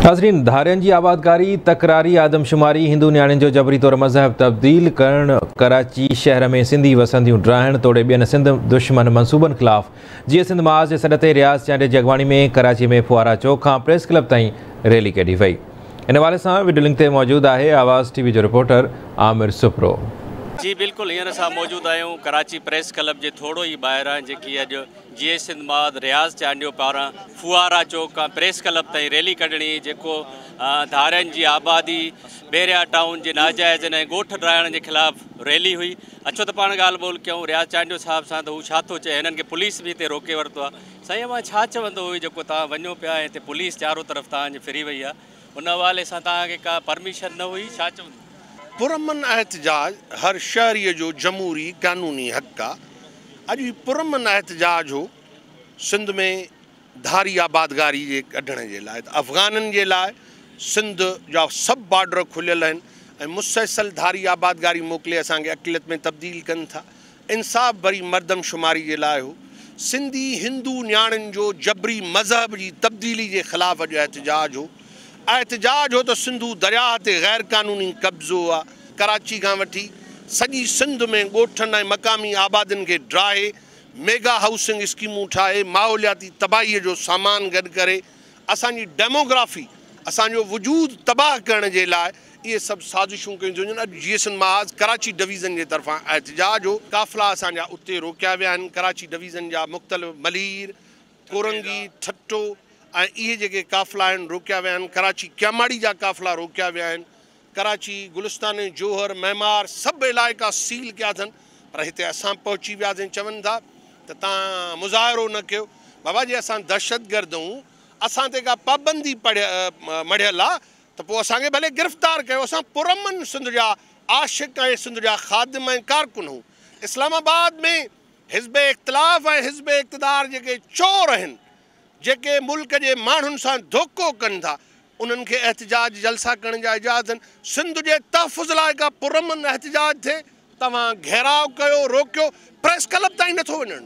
ناظرين ڌارين جي آبادڪاري، تڪراري آدمشماري، هندو نياڻين جو جبري طور مذهب تبديل ڪرڻ، ڪراچي شهر ۾ سنڌي وسنديون ڊاهڻ توڙي ٻين سنڌ دشمن منصوبن خلاف جيئي سنڌ محاذ جي سڏ تي رياض چانڊيي جي اڳواڻي ۾ ڪراچي ۾ ڦوهارا چوڪ کان پريس ڪلب تائين ريلي ڪڍي وئي. ان حوالي سان وڊيو لنڪ تي موجود آهي آواز ٽي وي جو رپورٽر عامر سپرو. جي بلڪل هينئر اسان موجود آهيون ڪراچي پريس ڪلب جي ٿورو ئي ٻاهران جيڪي اڄ جيئي سنڌ محاذ رياض چانڊيو پاران ڦوهارا چوڪ کان پريس ڪلب تائين ريلي ڪڍڻي جيڪو ڌارين جي آبادي بحريا ٽائون جي ناجائزن ۽ ڳوٺ ڊاهڻ جي خلاف ريلي هئي. اچو ته پاڻ ڳالهه ٻولهه ڪيون رياض چانڊيو صاحب سان ته هو ڇا ٿو چئي. هنن کي پوليس به هتي روڪي ورتو آهي. سائين اوهان ڇا چوندو هئي جيڪو توهان وڃو پيا ۽ هتي پوليس چارو طرف توهان جي ڦري وئي آهي ان حوالي سان توهان کي ڪا پرميشن نه هئي ڇا چوندو؟ پرامن احتجاج هر شهري جو جمهوري قانوني حق آ. اڄ هي پرامن احتجاج هو سنڌ ۾ ڌاري آبادگاري جي ڪڍڻ جي لاء ته افغانن جي لاء سنڌ جا سڀ بارڊر کليل آهن ۽ مسلسل ڌاري آبادگاري موڪلي اسان کي اقليت ۾ تبديل ڪن ٿا. انصاف ڀري مردم شماري جي لاء هو. سنڌي هندو نياڻين جو جبري مذهب جي تبديلي جي خلاف اڄ احتجاج هو. احتجاج هو ته سنڌو درياهه تي غير قانوني قبضو آ. ڪراچي کان وٺي سڄي سنڌ ۾ ڳوٺن ۽ مقامي آبادين کي ڊاهي، ميگا هائوسنگ اسڪيمون ٺاهي، ماحولياتي تباهي جو سامان گڏ ڪري، اسان جي ڊيموگرافي، اسان جو وجود تباهه ڪرڻ جي لاء اهي سڀ سازشون ڪيون ٿيون وڃن. اڄ جيئي سنڌ محاذ ڪراچي ڊويزن جي طرفان احتجاج هو. قافلا اسان جا اتي روڪيا ويا آهن. ڪراچي ڊويزن جا مختلف ملير، ڪورنگي، ٺٽو ۽ اهي جيڪي قافلا آهن روڪيا ويا آهن. ڪراچي ڪياماڙي جا قافلا روڪيا ويا آهن. ڪراچي، گلستان جوهر، معمار سڀ علائقا سيل ڪيا اٿن پر هتي اسان پهچي وياسين چون ٿا ته توهان مظاهرو نه ڪيو. بابا جي اسان دهشتگرد آهيون اسان تي ڪا پابندي مڙهيل آ ته پوء اسان کي ڀلي گرفتار ڪيو اسان پرامن سنڌ جا عاشق ۽ سنڌ جا خادم ۽ ڪارڪن آهيون. اسلام آباد ۾ حزب اختلاف ۽ حزب اقتدار جيڪي چور آهن جيڪي ملڪ جي ماڻهن سان ڌوڪو ڪن ٿا انهن کي احتجاج جلسا ڪرڻ جا اجازت آهن. سنڌ جي تحفظ لاء ڪا پرامن احتجاج ٿئي توهان گهيراء ڪيو روڪيو پريس ڪلب تائين نٿو وڃڻ.